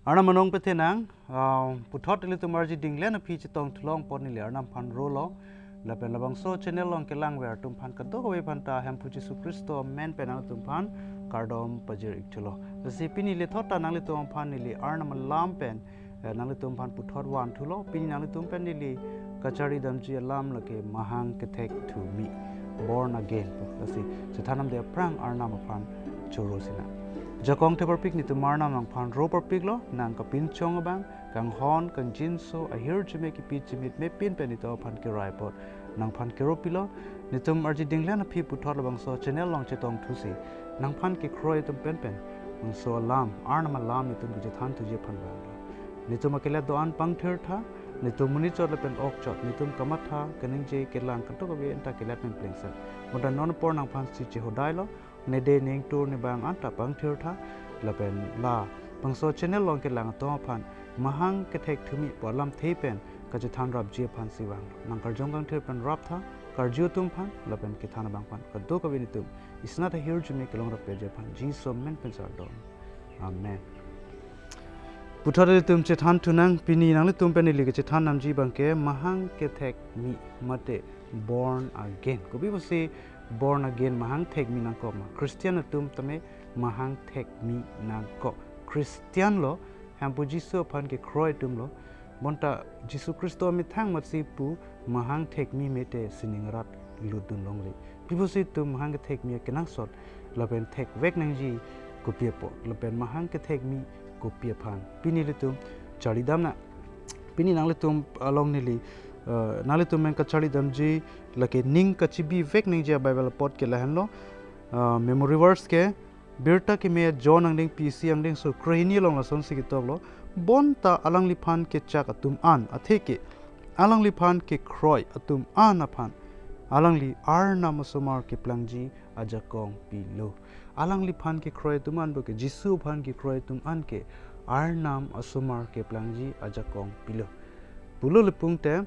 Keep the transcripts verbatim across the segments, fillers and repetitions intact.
Arnam anong pethenang, ah, puthot ilitum arji dinglen aphi chetong thulong pon neli Arnam aphan rolo. Lapen labangso channel along kelangver atum aphan kadokave aphan ta Hemphu Jisu Khristo amen pen nangtum aphan kardom pajir-ik thulo. Lasi pini lethot ta nanglitum aphan neli Arnam alam pen, eh, nanglitum aphan puthot van thulo. Pini nanglitum pen neli kacharli damji alam lake mahang kethek thumi, born again pu. Lasi chethan damde aphrang Arnam aphan choro sinang. Jakong theparpik netum Arnam nangphan ro parpiklo, nang kapinchong abang, kanghon, kangjinso, ahirjume kipi chimit mepin pen netum aphan kerai apot nangphan kero pilo. Netum arji dinglen aphi puthot labangso channel along chetong thusi nangphan kekroi atum pen pen bangso alam, Arnam alam netum kachethan thuji aphan vanglo. Netum akelet do-an pangthirtha, netum monit chot lapen ok chot, netum kamatha, kaningje, kelang, kadokave anta kelet pen plengset. Bonta non apor nangphansi chehodailo, nede ningtur nibang anta pangthirtha, lapen labangso channel along kelang atum aphan mahang kethek thumi pu alamthe pen kachethan rapji aphansi vanglo. Nang karjong kangthir pen raptha, karju atum aphan, lapen kethan abang aphan kadokave netum isinat ahirjume kelong rapji aphan Jisu amen pen kardom. Amen. Puthot ilitum chethan thunang, pini nanglitum pen neli kachethan damji abangke mahang kethek mi mate born again. Kopi pusi born again, mahang thek mi nangkok ma? Christian atum tame mahang thek mi nangkok. Christian lo, Hemphu Jisu aphan kekroi atum lo. Bonta Jisu Khristo amethang amatsi pu mahang thek mi mate sining arat lutdun longle. Kopi pusi itum mahang kethek mi akenangsot lapen thekvek nangji kopi apot, lapen mahang kethek mi kopi aphan, pini ilitum charli damnang. Pini nanglitum along neli, eh, nanglitum pen kacharli damji lake ning kachebivek nangji a-Bible apot ke lahenlo, eh, memory verse ke Birta Keme John angdengpi isi angdengso krehini along lasonsi ketoklo, bonta alangliphan kechak atum an, atheke alangliphan kekroi atum an aphan alangli Arnam asomar keplangji ajakong pilo. Alangliphan kekroi atum an, bo ke Jisu aphan kekroi atum an ke Arnam asomar keplangji ajakong pilo. Pulo le pungte,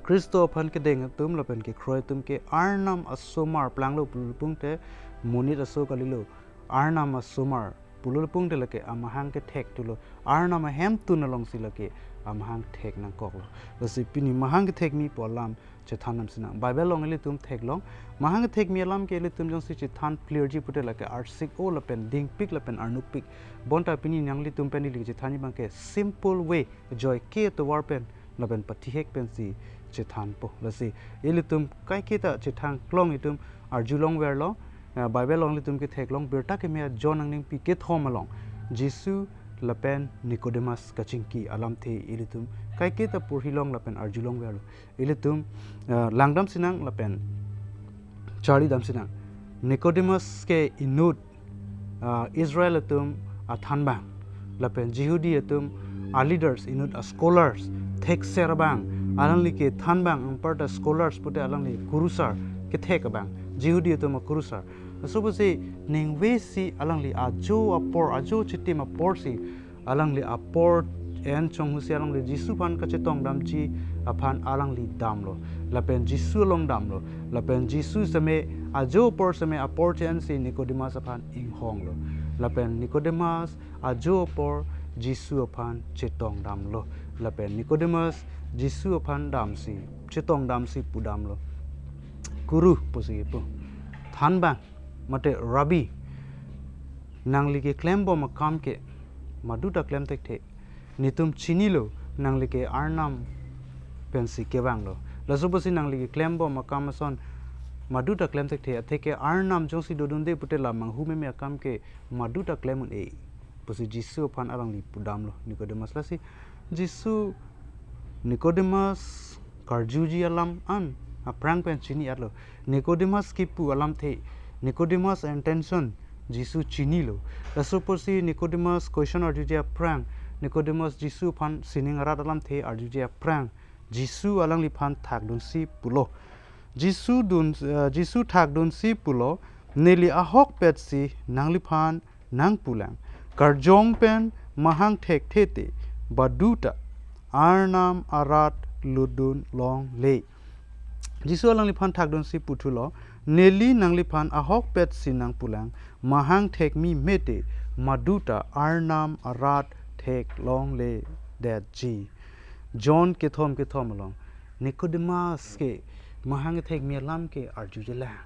Khristo aphan kedeng atum lapen kekroi atum ke Arnam asomar planglo pulo le pungte, monit aso kalilo, Arnam asomar pulo le pungte lake amahang kethek thulo, Arnam ahemtun alongsi lake amahang thek nangkoklo. Lasi pini mahang kethek mi pu alam chethan dam sinang. Bible along ilitum theklong, mahang kethek mi alam ke ilitum jongsi chethan clear ji pute lake arsik-o lapen dingpik lapen arnupik. Bonta pini nanglitum pen neli chethanji abangke simple way, joike atovar pen lapen pathihek pensi chethanpo. Lasi ilitum kaiketa chethang klong itum arjulongverlo, eh, Bible along ilitum ketheklong, Birta Keme John angdengpi kethom along Jisu lapen Nicodemus kachingki alamthe ilitum kaiketa porhilong lapen arjulongverlo. Ilitum, eh, langdam sinang lapen charli dam sinang. Nicodemus ke inut, ah, Israel atum athanbang, lapen Jihudi atum a-leaders, inut a-scholars, thekser abang, alangli kethanbang, anparta scholars pute alangli kurusar, kethek abang, Jihudi atum akurusar. Laso pusi ningvesi alangli ajo apor, ajo chitim aporsi alangli apor en chonghusi alangli Jisu aphan kachetong damji aphan alangli damlo. Lapen Jisu along damlo. Lapen Jisu seme ajo apor seme apor che-ensi Nicodemus aphan inghonglo. Lapen Nicodemus ajo apor Jisu aphan chetong damlo. Lapen Nicodemus Jisu aphan damsi, chetong damsi pudamlo, Guru pusi pu. Thanbang mate Rabbi, nangli keklembom akam ke maduta klem thekthe. Netum chinilo, nangli ke Arnam pensi kevanglo. Laso pusi nangli keklembom akam ason maduta klem thekthe, atheke Arnam jongsi dodunde pute la manghu meme akam ke maduta klem un-e pusi Jisu aphan alangli pudamlo Nicodemus. Lasi Jisu Nicodemus karjuji alam an aphrang pen chini-etlo. Nicodemus kipu alamthe, Nicodemus intention Jisu chinilo. Laso pusi Nicodemus question arjuji aphrang, Nicodemus Jisu aphan sining arat alamthe arjuji aphrang, Jisu alangliphan thakdunsi pulo. Jisu dun, eh, Jisu thakdunsi pulo, neli ahokpetsi nangliphan nangpulang. Karjong pen mahang thekthe te baduta Arnam arat lutdun longle. Jisu alangliphan thakdunsi puthulo, neli nangliphan ahokpetsi nangpulang, mahang thek mi mete maduta Arnam arat theklongledetji. John kethom kethom along Nicodemus ke mahang kethekmi alam ke arjujelang.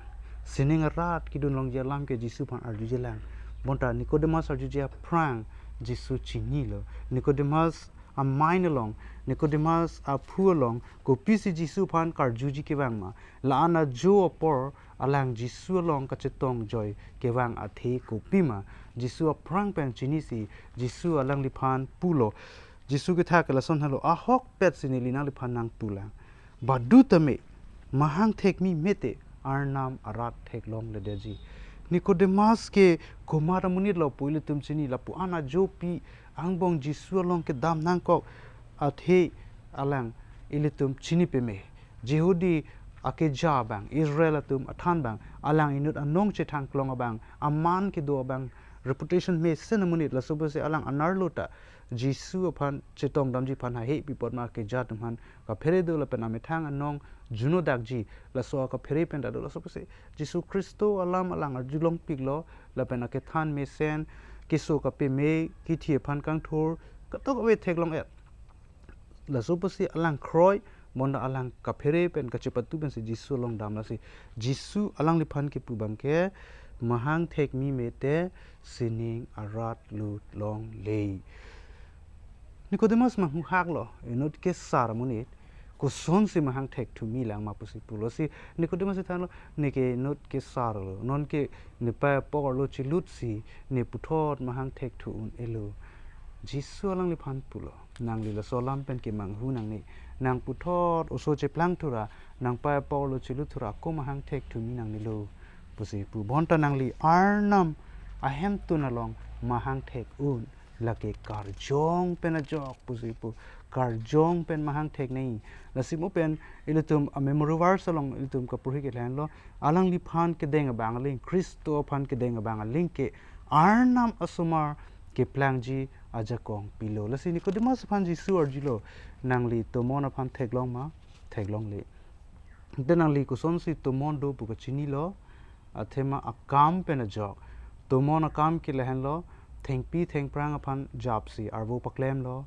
Sining arat kedun longji alam ke Jisu aphan arjujelang. Bonta Nicodemus arjuje aphrang Jisu chinilo. Nicodemus a-mind along, Nicodemus aphu along kopisi Jisu aphan karjuji kevang ma? La-an ajo apor alang Jisu along kachetong joi kevang athe kopima? Jisu aphrang pen chinisi Jisu alangliphan pulo. Jisu kethak ke lason helo, ahokpet si neli nangliphan nangpulang. Badu tame mahang thekmi mete Arnam arat theklongledetji. Nicodemus ke komat amonit lo pu ilitum chini, lapu-an ajopi angbong Jisu along kedam nangkok athe alang ilitum chini peme. Jihudi akeja abang, Israel atum athan abang, alang inut anong chethangklong abang, aman kedo abang, reputation mesen amonit, laso pusi alang anerlo ta Jisu aphan chetong damji aphan hahe pi apot ma akeja atum aphan kaphere do lapen amethang anong juno dakji, laso akaphere pen ta do, laso pusi Jisu Khristo alam alang arjulongpiklo, lapen akethan mesen, keso kapeme, kithi aphan kangthur, katok ave theklong-et. Laso pusi alang kroi, bonta alang kaphere pen kachepatu pensi Jisu along damlo si. Jisu alangliphan kepu abang ke, mahang thekmi mete sining arat lut longle. Nicodemus manghuhaklo, inut kesar amonit, kosonsi mahang thekthumi lang ma pusi pulo si. Nicodemus thanlo, ne ke inut kesar lo, non ke ne pei apok arlo chelutsi, ne puthot mahang thekthu un-elo. Jisu alangliphan pulo, nangli laso alam pen kemanghu nangne, nang puthot oso cheplang thura, nang pei apok arlo chelut thura, ako mahang thekthumi nangnelo pusi pu. Bonta nangli Arnam ahemtun along mahang thek un, lake karjong pen ajok pusi pu, karjong pen mahang thek nangji. Lasi mo pen ilitum a-memory verse along ilitum kaporhi ke lahenlo, alangliphan kedeng abang aling, Khristo aphan kedeng abang aling ke Arnam asomar keplangji ajakong pilo. Lasi Nicodemus aphan Jisu arjulo, nangli tomon aphan theklong ma? Theklongle. Te nangli kosonsi tomon do pu kachinilo? Athema akam pen ajok. Tomon akam ke lahenlo, thengpi thengphrang aphan japsi arvo paklemlo,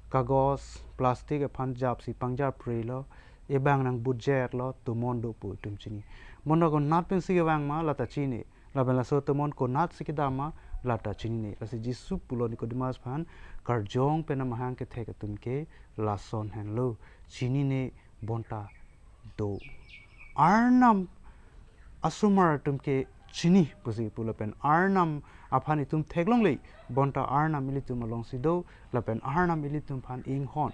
kagos, plastic aphan japsi pangjaprelo, ebang nang budget lo, tomon do pu itum chini. Bonta konat pensi kevang ma, lata chinine. Lapen laso tomon konatsi kedam ma, lata chinine. Lasi Jisu pulo Nicodemus aphan, karjong pen amahang kethek atum ke lason henlo, chinine bonta do. Arnam asomar atum ke chini pusi pu, lapen Arnam aphan itum theklongle, bonta Arnam ilitum alongsi do, lapen Arnam ilitum aphan inghon.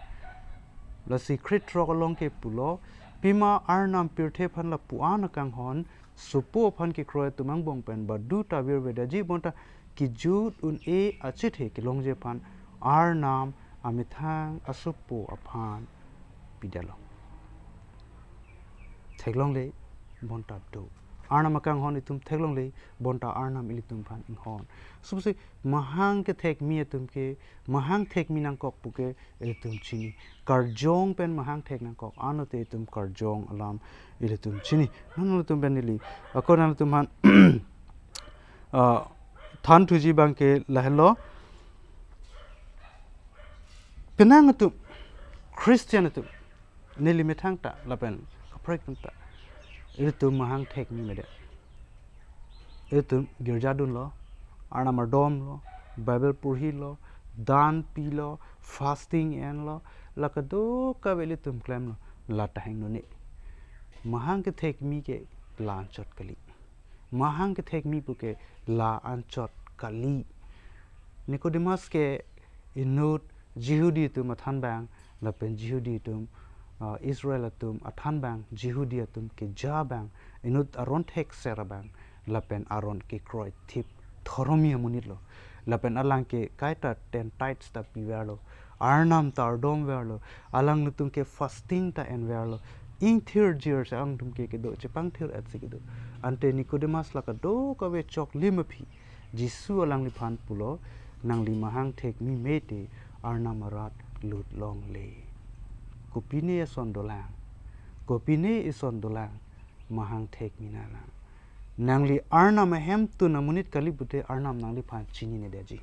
Lasi Krethrok along ke pulo, pima Arnam pirthe aphan lapu-an akanghon, sopo aphan kekroi atum angbong pen badu ta virvedetji, bonta kejut un-e achethe kelongji aphan Arnam amethang asopo aphan pidetlo. Theklongle, bonta do. Arnam akanghon itum theklongle, bonta Arnam ilitum aphan inghon. Laso pusi mahang kethekmi atum ke, mahang thekmi nangkok pu ke ilitum chini. Karjong pen mahang thek nangkok, anlote itum karjong alam ilitum chini. Nanglitum pen neli, ako nanglitum aphan ah, thanthuji abang ke lahenlo. Penang atum, Christian atum, neli methang ta, lapen kaprek atum ta, ilitum mahang thekmi medet. Ilitum girja dunlo, Arnam ardomlo, Bible porhilo, dan pilo, fasting enlo, la kadokave ilitum klemlo, lata hingno ne. Mahang kethekmi ke la anchot kali. Mahang kethekmi pu ke la anchot kali. Nicodemus ke inut Jihudi atum athan abang, lapen Jihudi atum, ah, Israel atum athan abang, Jihudi atum keja abang, inut aron thekser abang, lapen aron kekroi thip thoromi amonit lo. Lapen alang ke kaita ten tithes ta piverlo. Arnam ta ardomverlo. Alanglitum ke fasting ta enverlo. Ingthirjir si alangtum ke kedo, chepangthir-et si kedo. Ante Nicodemus la kadokave choklim aphi Jisu alangliphan pulo, nangli mahang thekmi mete Arnam arat lut longle. Kopine eson dolang? Kopine eson dolang? Mahang thekmi nanglang. Nangli Arnam ahemtun amonit kali pute Arnam nangliphan chininedetji.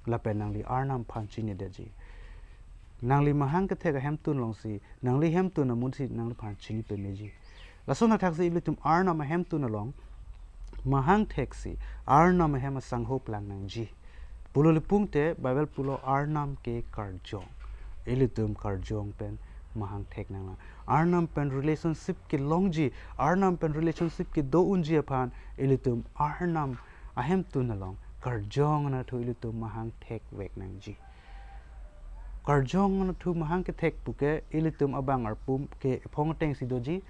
lapen nangli Arnam aphan chinidetji. Nangli mahang kethek ahemtun alongsi, nangli hemtun amunsi nangliphan chini pemeji. Lason athaksi ilitum Arnam ahemtun along mahang theksi Arnam ahem asangho plang nangji. Pulo lipung te Bible pulo Arnam ke karjong. Ilitum karjong pen mahang thek nanglang. Arnam pen relationship kelongji, Arnam pen relationship kedo unji aphan ilitum Arnam ahemtun along karjong anatthu ilitum mahang thekvek nangji. Karjong anatthu mahang kethek puke ilitum abang arpum ke ephong atengsi doji,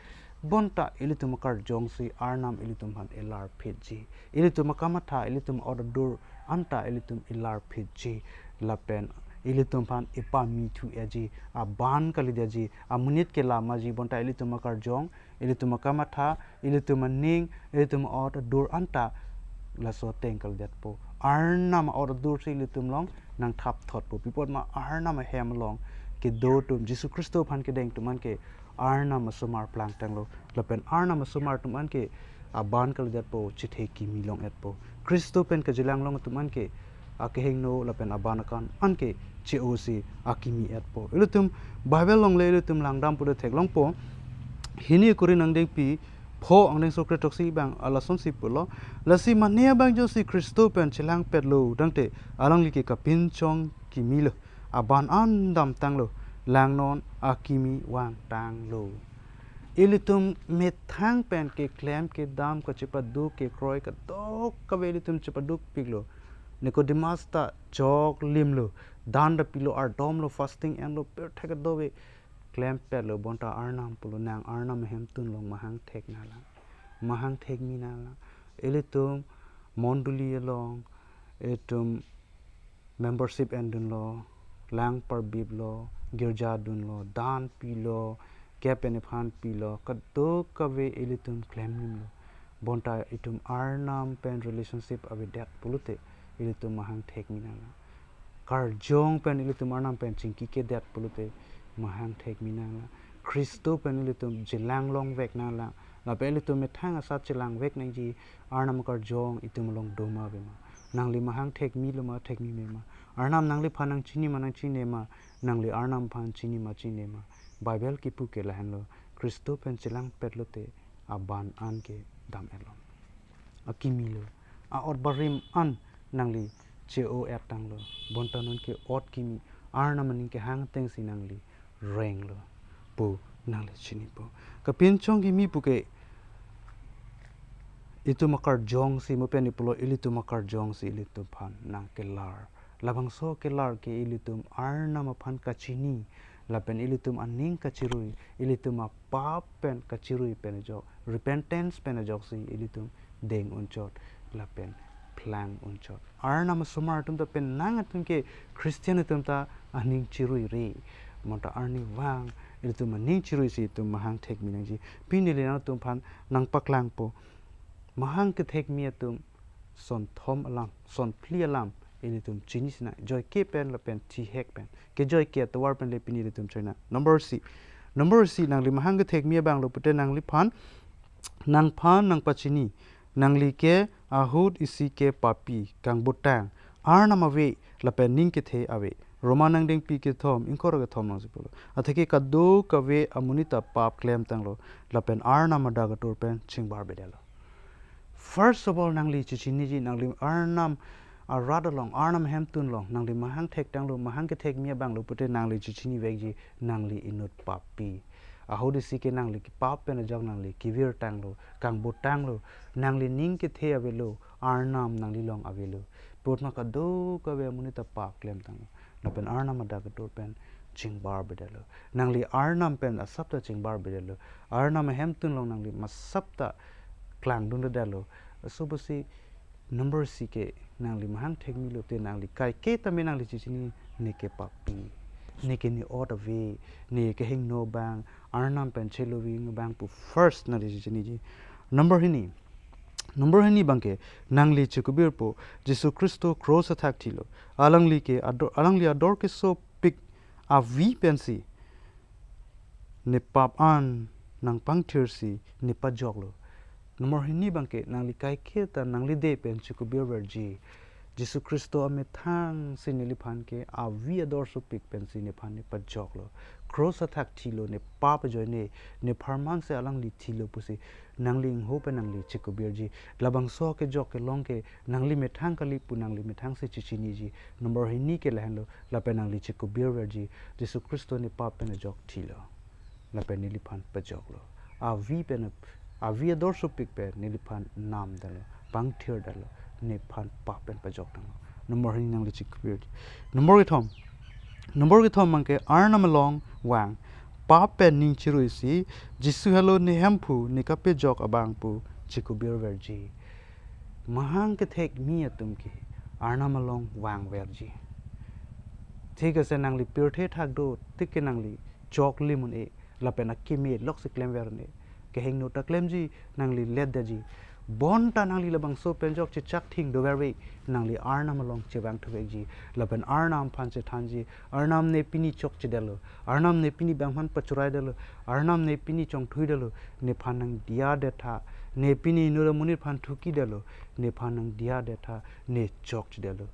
bonta ilitum akarjongsi Arnam ilitum aphan elarphitji. Ilitum akamatha, ilitum a-ot adur anta ilitum elarphitji. Lapen ilitum aphan epami thu-eji, aban kalidetji, amonit kelam aji, bonta ilitum akarjong, ilitum akamatha, ilitum aning, ilitum a-ot adur anta laso ateng kalidetpo. Arnam a-ot adursi ilitum along nangthapthotpo. Pi apot ma Arnam ahem along kedo atum, Jisu Khristo aphan kedeng atum anke Arnam asomar plangtanglo. Lapen Arnam asomar atum anke aban kalidetpo, chethe kimi long-etpo. Khristo pen kachelang long atum anke akehingno lapen aban akan anke che-osi akimi-etpo. Ilitum Bible longle ilitum langdam pulote theklongpo. Hini Korinth angdengpi pho angdengso kretoksi abang alasonsi pulo. Lasi mane abang jongsi Khristo pen chelangpetlo tangte alangli ke kapinchong kimilo. Aban an damtanglo. Langnon akimi vangtanglo. Ilitum methang pen keklem kedam kachepaduk kekroi kadokave ilitum chepadukpiklo. Nicodemus ta choklimlo. Dan ta pilo, ardomlo, fasting enlo, pirthe kadokave klempetlo, bonta Arnam pulo nang Arnam ahemtun along mahang thek nanglang. Mahang thekmi nanglang. Ilitum mondoli along, itum membership endunlo, lang parbiplo, girja dunlo, dan pilo, kep pen ephan pilo, kadokave ilitum klemnimlo. Bonta itum Arnam pen relationship avedet pulote ilitum mahang thekmi nanglang. Karjong pen ilitum Arnam pen chingkikedet pulote mahang thekmi nanglang. Khristo pen ilitum chelang longvek nanglang. Lapen ilitum methang asat chelangvek nangji, Arnam akarjong itum along doma avema. Nangli mahang thekmilo ma, thekmeme ma. Arnam nangliphan nangchini ma, nangchinine ma. Nangli Arnam aphan chini ma, chinine ma. Bible kipu ke lahenlo. Khristo pen chelangpetlote aban an ke dam-etlo. Akimilo. A-ot barim an nangli che-o-ettanglo. Bonta non ke ot kimi, Arnam aning kehang atengsi nangli renglo pu nangli chinipo. Kapinchong kimi puke itum akarjongsi, mo pen ipulo ilitum akarjongsi ilitum aphan nangkelar. Labangso kelar ke ilitum Arnam aphan kachini, lapen ilitum aning kachirui, ilitum apap pen kachirui pen ajok, repentance pen ajoksi ilitum deng unchot lapen plang unchot. Arnam asomar atum ta pen nang atum ke Christian atum ta aning chiruire. Bonta arnivang ilitum aning chiruisi itum mahang thekmi nangji. Pini neli nangtum aphan nangpaklangpo. Mahang kethekmi atum sonthom alam, sonphli alam ilitum chini sinang. Joike pen lapen thihek pen. Ke joike atovar pen le pini ilitum china. Number isi. Number isi, nangli mahang kethekmi abanglo pute nangliphan, nangphan nangpachini. Nangli ke ahut isi ke papi, kangbutang, Arnam ave, lapen ning kethe ave. Roma angdengpi kethom, ingkoi ra kethom alongsi pulo. Atheke kadokave amonit ta pap klemtanglo, lapen Arnam adak atur pen chingbarbedetlo. First of all, nangli chechiniji, nangli Arnam arat along, Arnam ahemtun along nangli mahang thektanglo, mahang kethekmi abanglo pute nangli chechinivekji, nangli inut papi. Ahut isi ke nangli kepap pen ajok nangli kevirtanglo, kangbutanglo, nangli ning kethe avelo, Arnam nangli along avelo. Pi apot ma kadokave amonit ta pap klemtanglo. Lapen Arnam adak atur pen chingbarbedetlo. Nangli Arnam pen asap ta chingbarbedetlo. Arnam ahemtun along nangli masap ta klangdundedetlo. Laso apotsi number isi ke nangli mahang thekmilote nangli kaike tame nangli chechini, neke papi, neke ne ot ave, ne kehingno abang, Arnam pen cheloving abang pu first nangli chechiniji. Number hini. Number hini abangke nangli chekubirpo, Jisu Khristo cross athak thilo. Alangli ke ador, alangli ador kesopik avi pensi ne pap an nangpangthirsi ne pajoklo. Number hini abangke nangli kaike ta nangli de pen chekubirverji. Jisu Khristo amethang si neliphan ke avi ador sopik pensi nephan ne pajoklo. Cross athak thilo, ne pap ajoine, ne pharman si alangli thilo pusi nangli ingho pen nangli chikubirji. Labangso kejok kelong ke nangli methang kali pu nangli methang si chichiniji. Number hini ke lahenlo, lapen nangli chikubirverji. Jisu Khristo ne pap pen ajok thilo. Lapen neliphan pajoklo. Avi pen, avi ador sopik pen neliphan namdalo, pangthirdalo, nephan pap pen pajokdamlo. Number hini nangli chikubirji. Number kethom. Number kethom abangke Arnam along vang. Pap pen ning chiruisi, Jisu helo ne Hemphu, ne kapejok abang pu chikubirverji. Mahang kethekmi atum ke Arnam along vangverji. Thik ase, nangli pirthe thak do tik ke nangli chok lim un-e, lapen akimi loksi klemver un-e. Kehingno ta klemji, nangli letdetji. Bonta nangli labangso pen jok chechak thing dover ave, nangli Arnam along chevang thuvekji. Lapen Arnam aphan chethanji. Arnam, ne pini chokchedetlo. Arnam, ne pini bang aphan pachuraidetlo. Arnam, ne pini chongthuidetlo. Nephan nangdiyadet tha. Ne pini inut amonit aphan thukidetlo. Nephan nangdiyadet tha. Ne chokchedetlo.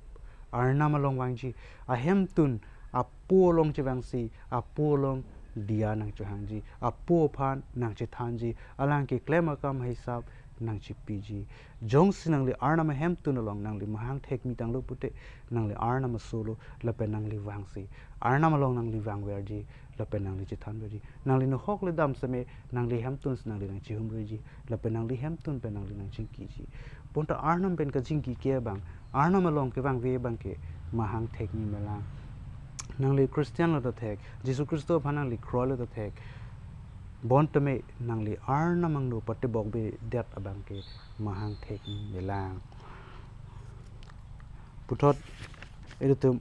Arnam along vangji. Ahemtun apo along chevangsi, apo along diya nangchohangji, apo aphan nangchethanji, alang keklem akam hisap nangchipiji. Jongsi nangli Arnam ahemtun along nangli mahang thekmi tanglo pute, nangli Arnam asolo, lapen nangli vangsi, Arnam along nangli vangverji, lapen nangli chethanverji. Nangli nohok le dam seme, nangli hemtun si nangli nangchihumreji, lapen nangli hemtun pen nangli nangchingkiji. Bonta Arnam pen kachingki ke abang, Arnam along kevangve abangke mahang thekmi melang. Nangli Christian lo ta thek, Jisu Khristo aphan nangli kroi lo ta thek. Bonta me nangli Arnam angno patebokbedet abangke mahang thekmi melang. Puthot ilitum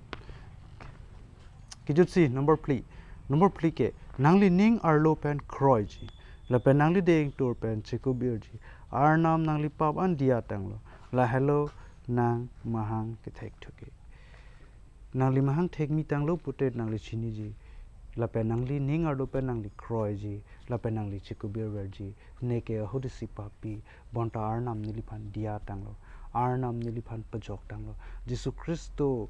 kejutsi number phli. Number phli ke, nangli ning arlo pen kroiji. Lapen nangli dengtur pen chikubirji. Arnam nangli pap an diya tanglo. Lahelo nang mahang kethek thuke. Nangli mahang thekmi tanglo pute nangli chiniji. Lapen nangli ning arlo pen nangli kroiji. Lapen nangli chikubirverji. Neke ahut isi papi. Bonta Arnam neliphan diya tanglo. Arnam neliphan pajok tanglo. Jisu Khristo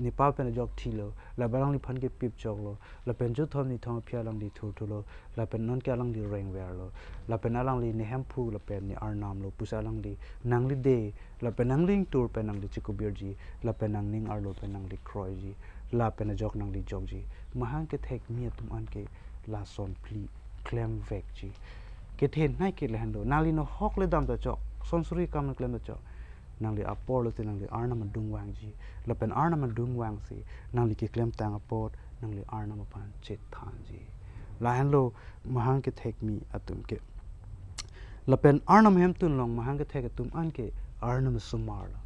ne pap pen ajok thilo, lapen alangliphan kepip choklo, lapen jothom nithom aphi alangli thurthulo, lapen nonke alangli rengverlo, lapen alangli ne Hemphu lapen ne Arnam lo pusi alangli nangli de, lapen nangli ingtur pen nangli chikubirji, lapen nangning arlo pen nangli kroiji, lapen ajok nangli jokji. Mahang kethekmi atum anke lason phli klemvekji. Kethenei ke lahenlo, nangli nohok le dam ta chok, son suri kam le klem ta chok. Nangli apor lote nangli Arnam adung vangji. Lapen Arnam adung vangsi nangli keklem tang apot nangli Arnam aphan chethanji. Lahenlo mahang kethekmi atum ke. Lapen Arnam ahemtun along mahang kethek atum anke Arnam asomarlo.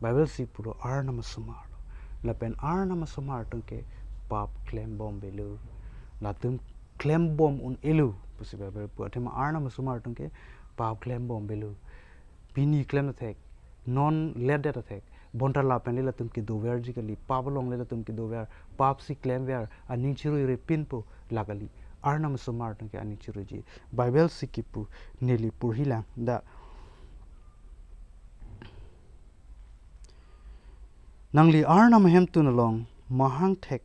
Bible si pulo Arnam asomarlo. Lapen Arnam asomar atum ke pap klembomvelo. Latum klembom un-elo pusi Bible pu. Athema Arnam asomar atum ke pap klembomvelo. Pini klem ta thek, non letdet ta thek. Bonta lapen le latum kedoverji kali, pap along le latum kedover, pap si klemver, aning chiruire pinpo la kali. Arnam asomar atum ke aning chiruiji. Bible si kipu, neli porhilang da. Nangli Arnam ahemtun along mahang thek,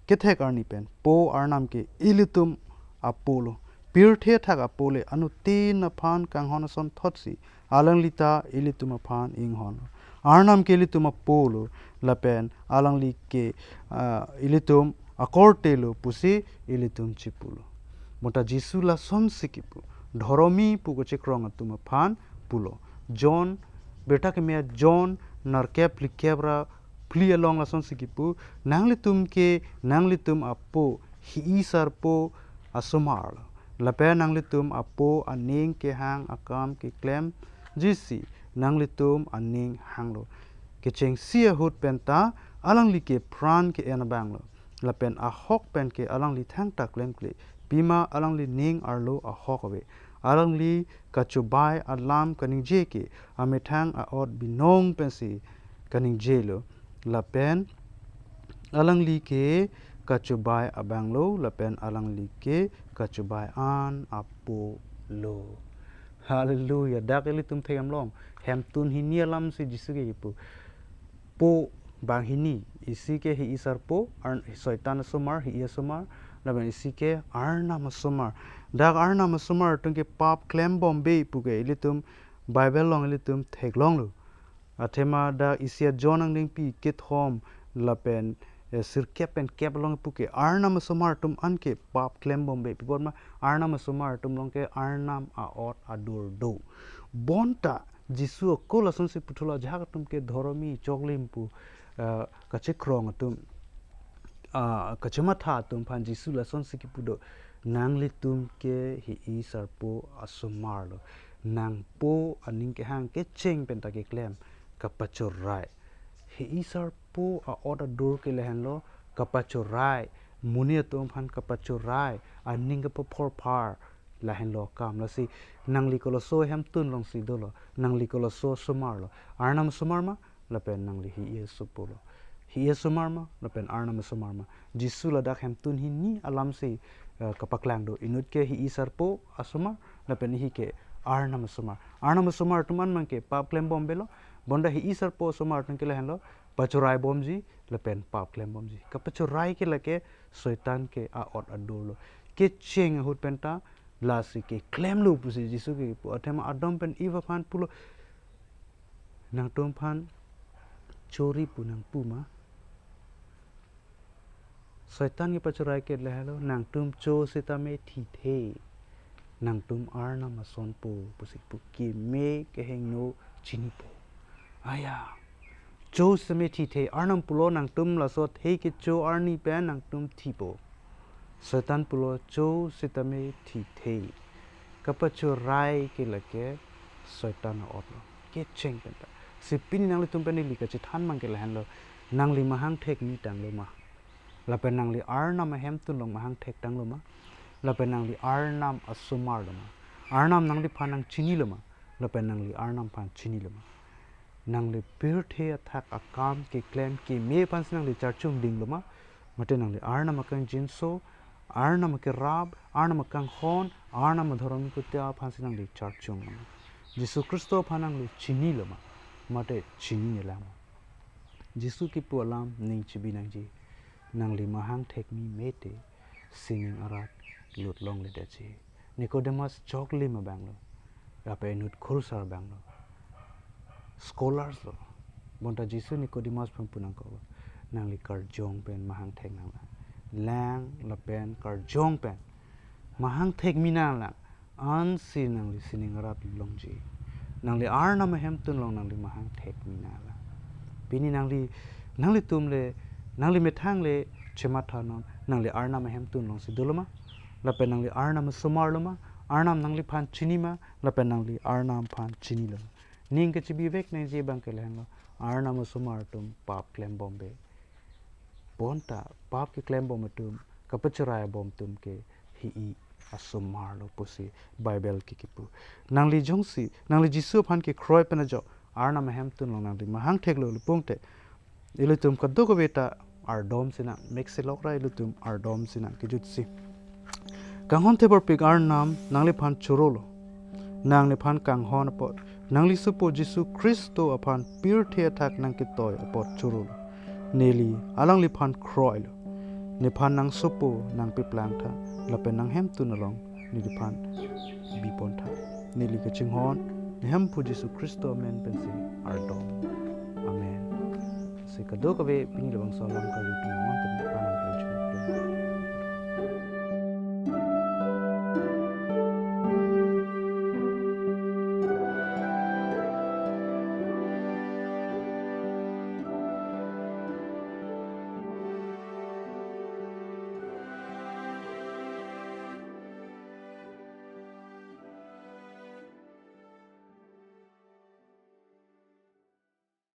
kethek arni pen Po Arnam ke ilitum apolo. Pirthe athak apo le anuttin aphan kanghon asonthotsi alangli ta ilitum aphan inghon. Arnam ke ilitum apolo, lapen alangli ke, ah, ilitum akorte lo pusi ilitum chipulo. Bonta Jisu lasonsi kipu. Dhoromi pu kachekrong atum aphan pulo. John, Birta Keme a-John, nerkep phlikep ra phli along lasonsi kipu, nanglitum ke, nanglitum apo, hi-i sarpo asomar lo. Lapen nanglitum apo aning kehang akam keklemjisi, nanglitum aning hanglo. Kechengsi ahut penta, alangli ke pran ke-en abang lo. Lapen ahok pen ke alangli thangta klemkle. Pima alangli ning arlo ahok ave. Alangli kachobai alam kaningje ke amethang a-ot binong pensi kaningje lo. Lapen alangli ke kachobai abang lo, lapen alangli ke kachobai an apo lo. Hallelujah. Dak ilitum theklong. Hemtun hini alam si Jisu ke kipu. po banghini, isi ke hi-i sarpo, Ar-, Soitan asomar, hi-i asomar, lapen isi ke Arnam asomar. Dak Arnam asomar atum ke pap klembombe pu ke ilitum Bible along ilitum theklonglo. Athema dak isi a-John angdengpi kethom lapen, eh, sirkep pen kep along pu ke Arnam asomar atum an ke pap klembombe. Pi apot ma, Arnam asomar atum along ke Arnam a-ot adur do. Bonta Jisu ako lasonsi puthulo, ajahak atum ke dhoromi choklim pu, eh, kachekrong atum, ah, kachematha atum aphan Jisu lasonsi kipu do, nanglitum ke hi-i sarpo asomar lo. Nangpo aning kehang kecheng penta keklem, kapachorai. Hi-i sarpo a-ot adur ke lahenlo, kapachorai. Monit atum aphan kapachorai, aning kapaphorphar, lahenlo akam. Lasi nangli koloso ahemtun alongsi dolo, nangli koloso asomar lo, Arnam asomar ma, lapen nangli hi-i asopo lo. Hi-i asomar ma, lapen Arnam asomar ma. Jisu ladak hemtun hini alamsi, eh, kapaklang do. Inut ke hi-i sarpo asomar, lapen ihi ke Arnam asomar. Arnam asomar atum an mang ke pap klembombe lo, bonta hi-i sarpo asomar atum ke lahenlo, pachorai bomji, lapen pap klembomji. Kapachorai ke lake Soitan ke a-ot adur lo. Kecheng ahut penta, lasi keklemlo pusi Jisu ke pu. Athema Adam pen Eve aphan pulo, nangtum aphan chori pu nangpu ma? Soitan kepachorai ke lahenlo, nangtum cho sitame thithe. Nangtum Arnam asonpo pusi pu, keme kehingno chinipo. Aya. Cho sitame thithe. Arnam pulo nangtum laso the kecho arni pen nangtum thipo. Soitan pulo cho sitame thithe. Kapachorai ke lake Soitan a-ot lo. Kecheng penta. Si pini nanglitum pen neli kachethan mang ke lahenlo. Nangli mahang thek mi tanglo ma? Lapen nangli Arnam ahemtun along mahang thek tanglo ma? Lapen nangli Arnam asomar lo ma? Arnam nangliphan nangchinilo ma? Lapen nangli Arnam aphan chinilo ma? Nangli pirthe athak akam keklem keme aphansi nangli charchung dinglo ma? Mate nangli Arnam akangjinso, Arnam akerap, Arnam akanghon, Arnam adhorom kote aphansi nangli charchung lo ma? Jisu Khristo aphan nangli chinilo ma? Mate chininelang ma? Jisu kipu alam ning chibi nangji. Nangli mahang thek mi mete sining arat lut longledetji. Nicodemus choklim abang lo. Lapen inut khulsar abang lo. Scholars lo. Bonta Jisu Nicodemus aphan pu nangkok lo, nangli karjong pen mahang thek nanglang. Lang lapen karjong pen mahang thek mi nanglang. Ansi nangli sining arat longji. Nangli Arnam ahemtun along nangli mahang thek mi nanglang. Pini nangli, nanglitum le, nangli methang le chematha non, nangli Arnam ahemtun alongsi dolo ma? Lapen nangli Arnam asomar lo ma? Arnam nangliphan chini ma? Lapen nangli Arnam aphan chinilo ma? Ning kachibivek nangji abang ke lahenlo, Arnam asomar atum pap klembombe. Bonta pap keklembom atum, kapachorai bom atum ke hi-i asomar lo pusi Bible ke kipu. Nangli jongsi, nangli Jisu aphan kekroi pen ajok Arnam ahemtun along nangli mahang theklo le pungte, ilitum kadokave ta ardom sinang, mek silok ra ilitum ardom sinang kejutsi. Kanghon thepar pik Arnam nangliphan chorolo. Nang nephan kanghon apot, nangli sopo Jisu Khristo aphan pirthe athak nangketoi apot chorolo. Neli alangliphan kroilo. Nephan nangsopo nangpeplang tha, lapen nanghemtun along neliphan bipon tha. Neli kachinghon, ne Hemphu Jisu Khristo amen pensi ardom. Amen. Si kadokave pini labangso alam kali tum mon tem